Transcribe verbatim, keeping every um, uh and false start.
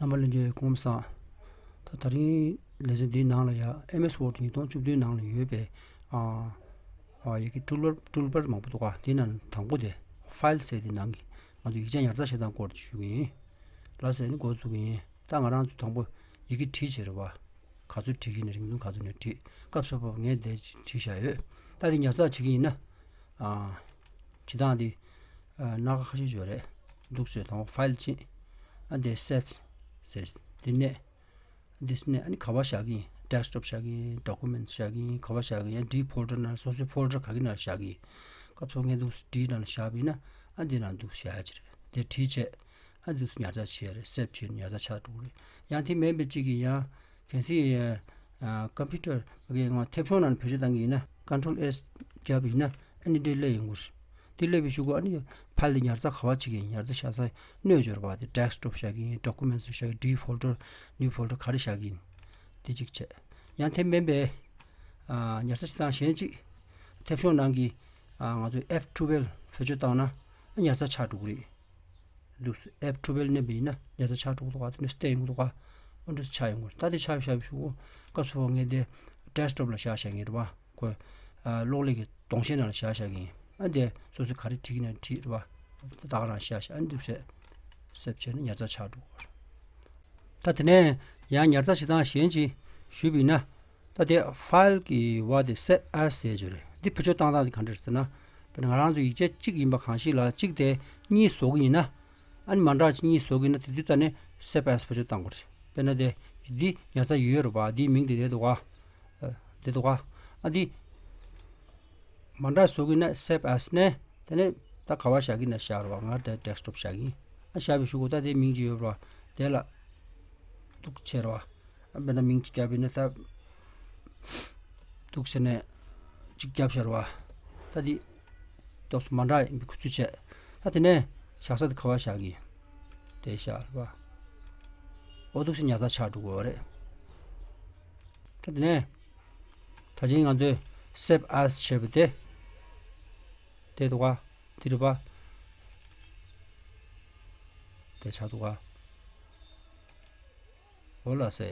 རྣམ་པ་ལྷན་རྒྱས་སྐུ་ཁམས་བཟང་། ད་དེ་རིང་ལེ་ཚན་འདིའི་ནང་ལ་ཡ་ཨེམ་ཨེས་ཝརཌ་ཉིས་སྟོང་བཅུ་བདུན་ནང་ལ་ཡོད་པའི་ཨ་ཨ་ཡི་གེ་ཊུལ་པར་ཊུལ་པར་མང་པོ་འདུག་ག་དེའི་ནང་དང་པོ་དེ་ཕའིལ་ཟེར་དེ་ནང་གི་ང་ཚོ་ཡིག་ཆ་ཉར་ཚགས་བྱེད་སྟངས་སྐོར་དེ་ཞུ་གི་ཡིན། ལགས་སོ། ཨ་ནི་འགོ་འཛུགས་ཀྱི་ཡིན། ད་ང་རང་ཚོ་དང་པོ་ཡི་གེ་བྲིས་བྱས་རེད་བ། ག་ཚོད་བྲིས་ཀྱི་ཡིན་ན་རིང་ཐུང་ག་ཚོད་ནས་བྲིས། སྐབས་སུ་བབས་ངས་དེ་བྲིས་བཞག་ཡོད། ད་དེ་ཉར་ཚགས་བྱེད་ཀྱི་ཡིན་ན། ཨ། བྱེད་སྟངས་དེ། ཨ། སྣ་ཁ་ཁ་ཤས་ཡོད་རེད། འདུག་སེ་དང་པོ་ཕའིལ་ཕྱིན། ཨ་དེ་སེབ་ཟེར། དེ་ནས། འདི་ནས་ཨ་ནི་ག་པར་བཞག་གི་ཡིན། ཌེ་སི་ཊོབ་བཞག་གི་ཡིན། ཌོ་ཀུ་མེན་ཊི་བཞག་གི་ཡིན། ག་པར་བཞག་གི་ཡིན། ཡང་ཌི་ཕོལ་ཌར་ནང་སོ་སོའི་ཕོལ་ཌར་ག་གི་ནང་བཞག་གི་ཡིན། སྐབས་སུ་ངས་འདུག་སེ་ཌི་ནང་བཞག་པ་ཡིན་ན། ཨ་འདི་ནང་འདུག་སེ་བཞག་ཡ་ཅིག་རེད། དེ་བྲིས་བྱས། ཨ་འདུག་སེ་ཉར་ཚགས་བྱས་རེད། སེབ་བྱས་ཉར་ཚགས་ཆགས་འགྲོ་གི་རེད། ཡང་དེ་མིན་པའི་གཅིག་གིས་ཡང་གལ་སྲིད་ཨ་ཀམ་པུ་ཊར་གི་ང་མཐེབ་གཞོང་ནང་བེད་སྤྱོད་བཏང་གི་ཡིན་ན། ཀོན་ཊོལ་ཨེས་བརྒྱབ་ཡིན་ན། ཨ་ནི་འདི་སླེབས་ཡོང་གི་རེད། འདི་སླེབས་པའི་གཞུག་གུ་ཨ་ནི་ཕའིལ་འདི་ཉར་ཚགས་ག་པར་བྱེད་ཀྱི་ཡིན། ཉར་ཚགས་བྱ་ས་སྣོད་འབྱོར་བ་དེ་ཌེ་སི་ཊོབ་བཞག་གི་ཡིན། ཌོ་ཀུ་མེན་ཊི་བཞག་གི་ཌི་ཕོལ་ཌར་ནིའུ་ཕོལ་ཌར་ག་རེ་བཞག་གི་ཡིན། འདི་གཅིག་བྱས། ཡང་དེ་མིན་པའི་ཨ་ཉར་ཚགས་བྱེད་སྟངས་གཞན་གཅིག་མཐེབ་གཞོང་ནང་གི་ཨ་ང་ཚོས་ཨེཕ་ཊུ་ཝེལ་བེད་སྤྱོད་བཏང་ན་ཨ་ཉར་ཚགས་ཆགས་འགྲོ་གི་རེད། འདུག་སེ་ཨེཕ་ཊུ་ཝེལ་མནན་པ་ཡིན་ན་ཉར་ཚགས་ཆགས་འགྲོ་གི་འདུག་ག་དེ་ནས་སྟེང་ཡོང་གི་འདུག་ག་འོ་འདུག་སེ་ཆགས་ཡོང་གི་རེད། ད་དེ་ཆགས་བཞག་པའི་གཞུག་གུ་སྐབས་སུ་བབས་ངས་དེ་ཌེ་སི་ཊོབ་ལ་བཞག་བཞག་གི་ཡིན་རེད་པ། ཁོ་ཨ་གློག་ཀླད་ཀྱི་གདོང་གཞས་ནང་ལ་བཞག་བཞག་གི་ཡིན། ཨ་འདི་སོ་སོས་ག་རེ་བྲིས་ཀྱི་ན་བྲིས་རེད་པ། ད་ག་རང་བཞག་བཞག་ཨ་འདུག་སེ་སེབ་བྱས་ནས་ཉར་ཚགས་ཆགས་འགྲོ་གི་རེད། ད་དེ་ནས་ཡང་ཉར་ཚགས་བྱེད་སྟངས་གཞན་ཅིག་ཞུས་པ་ཡིན་ན། ད་དེ་ཕའིལ་གྱི་བར་དེ་སེབ་ཨེས་ཟེར་གྱི་རེད། འདི་བེད་སྤྱོད་བཏང་སྟངས་དེ་ག་འདྲ་རེད་ཟེར་ན། དཔེར་ན་ང་རང་ཚོ་ཡིག་ཆ་གཅིག་ཡིན་པ་གང་ཞིག་ལ་གཅིག་དེ་གཉིས་བཟོ་གི་ཡིན་ན། ཨ་ནི་མ་འདྲ་གཅིག་གཉིས་བཟོ་གི་ཡིན་ན་དེ་དུས་ཙ་ནས་སེབ་ཨེས་བེད་སྤྱོད་བཏང་དགོས་རེད། དཔེར་ན་དེ་འདི་ཉར་ཚགས་ཡོད་རེད་པ། འདིའི་མིང་དེ་དེ་འདུག་ག་དེ་འདུག་ག་ཨ་འདི་མ་འདྲ་བཟོ་གི་ཡིན་ན་སེབ་ཨེས་ནས་དེ་ནས་ད་ག་པར་བཞག་གི་ཡིན་ན་བཞག་རེད་པ། ང་དེ་ཌེ་སི་ཊོབ་བཞག་གི་ཡིན། ཨ་བཞག་པའི་གཞུག་གུ་ད་དེ་མིང་ཅིག་ཡོད་རེད་པ། དེ་ལ་འདུག་བྱས་རེད་པ། ཨ་དཔེར་ན་མིང་གཅིག་བརྒྱབ་པ་ཡིན་ན་ད། འདུག་ཟེར་ནས་གཅིག་བརྒྱབ་བཞག་རེད་པ། ད་འདི་ཏོག་ཙམ་མ་འདྲ་ཡིན་པའི་ཁུ་ཚུར་བྱས། ད་དེ་ནས་བཞག་ས་དེ་ག་པར་བཞག་གི། དེ་བཞག་རེད་པ། འོ་འདུག་ཟེར་ཉར་ཚགས་ཆགས་འགྲོ་གི་ཡོད་རེད། ད་དེ་ནས་ད་ཅིང་ང་ཚོས་སེབ་ཨེས་བྱས་པ་དེ། དེ་འདུག་ག་འདི་རེད་པ། དེ་ཆགས་འདུག་ག་འོ་ལགས་སེ།